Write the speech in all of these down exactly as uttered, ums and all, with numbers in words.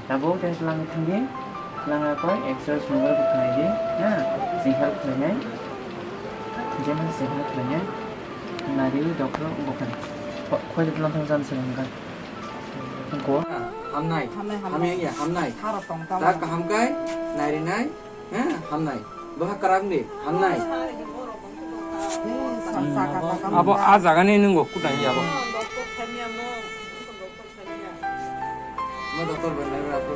Tabuk tei twlang thangdi, twlang koi exercise mobile bo khlai di, ha, chwng help khlainai, jemon chwng help khlainai, nari doctor bo khan, khoi de twlang thang jan se hwnka, ko. Hamnai, hamnai, hamya, hamnai. Tharo tong tamo. Ta kaham kai, nari nai, ha, hamnai. Bo ha kwrak di, hamnai. Abo a jaga ni nungo kudang ya bo. Mo doktor bai nai ra pro.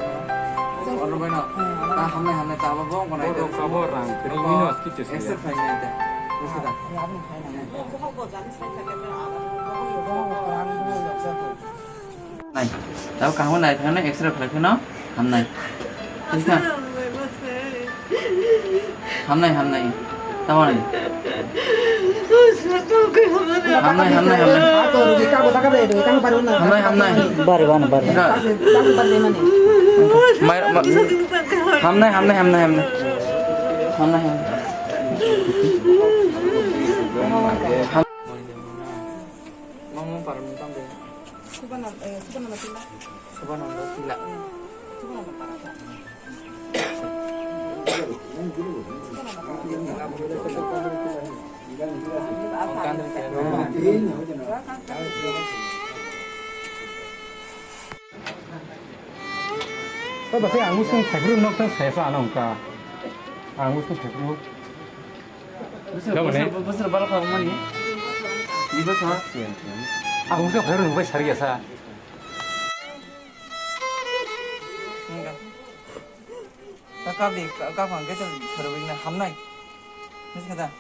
Ono bai no. Ta hamnai hamnai ta abo bo nai. Bo doktor bo rang kri ni no ski chesi. Extra fine nai ta. Busu da. Nai. Ta kaham nai thang nai extra fine no hamnai. Busu da. Hamnai, hamnai. Tamo ni. Hamnai, hamnai, hamnai. Hamnai, hamnai. Bari, bari, bari. Enggak. Mai, ma-, hamnai, hamnai, hamnai, hamnai. Hamnai, hamnai. Ham- Mama parang tang de. Subananda, eh, Subananda Tila. Subananda Tila. Subananda Parata. Baba, saya ang usung thaibruk nok tang saya sa anong ka. Ang usung thaibruk. Bwswk, bwswk, bwswk bwswk borok kha mani? Ni bwswk? Ang bwswk khairok nungbai sari ya sa. Kap di, kap ang khe chwng sari wngna hamnai. Miss kata.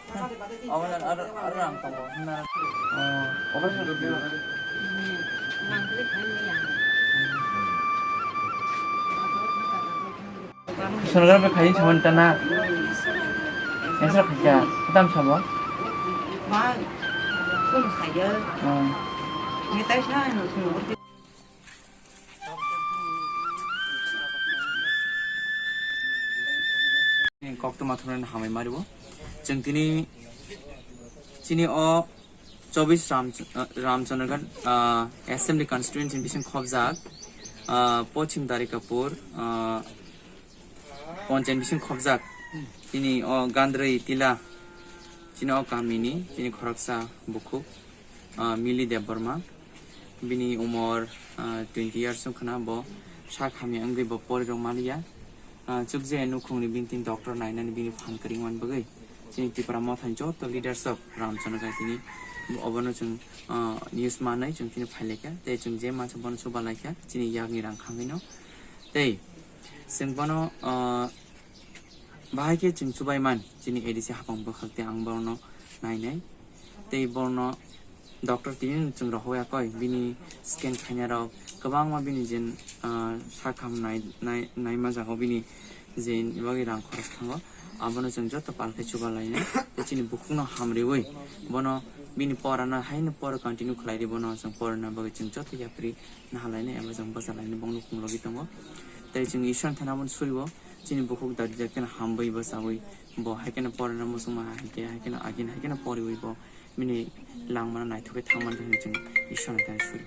Awan ar ar ang tongo. Na. Oh, operation do. Sonography khaini samani tana. Extra khaikha, khatam sabo? Ma, kum khaiyo. Hmm. Ni tai sa no sonography. Koktwma thumnani hambai mario. Chwng tini chini o Chobis Ram, ah, Ramchandraghat, ah, Assembly Constituency bising khobjak, ah, Pochim Darikapur, ah, Ponchayat bising khobjak. Chini o Gandroi Tila, chini o kamini, chini khoroksa bukhuk, ah, Mili Debbarma. Bini umor, ah, twenty years wngkhana, bo sak hamya wngwi bo porirok maliya. Ah, chukje nukhungni bini tin doctor nainani bini phan kwrwngmani bagwi. Chini Tipra Mothani joto leaders of Ramchandraghat tini obono chwng, ah, news manwi chwng tini phailaikha, tei chwng je mansa bono chubalaikha, chini yakni rang khangwino. Tei chwng bono, ah, bahai khe chwng chubai man, chini A D C hapang bwkhak tei ang bono nainai. Tei bono doctor tini chwng rohor ya koi, bini scan khainai rok kwbangma bini jen, ah, sak ham nai, nai, naima jaga bini je bagwi rang khoros thango, abono chwng joto pal khe chuba lainai. Tei chini bukhukno hamriwi bono bini porano haino pora continue khlai di, bono chwng porana bagwi chwng joto yapri naha lainai eba chwng bwsa lainai bongno khum logi tongo. Tei chwng Ishwar thana bono suriwo chini bukhuk dadi dadi kheno hambai bwsawi bo hai kheno porana muchungma hai khe hai kheno agini hai kheno poriwi bo bini langmano naithok khe thangmani thani chwng Ishwar thana suri.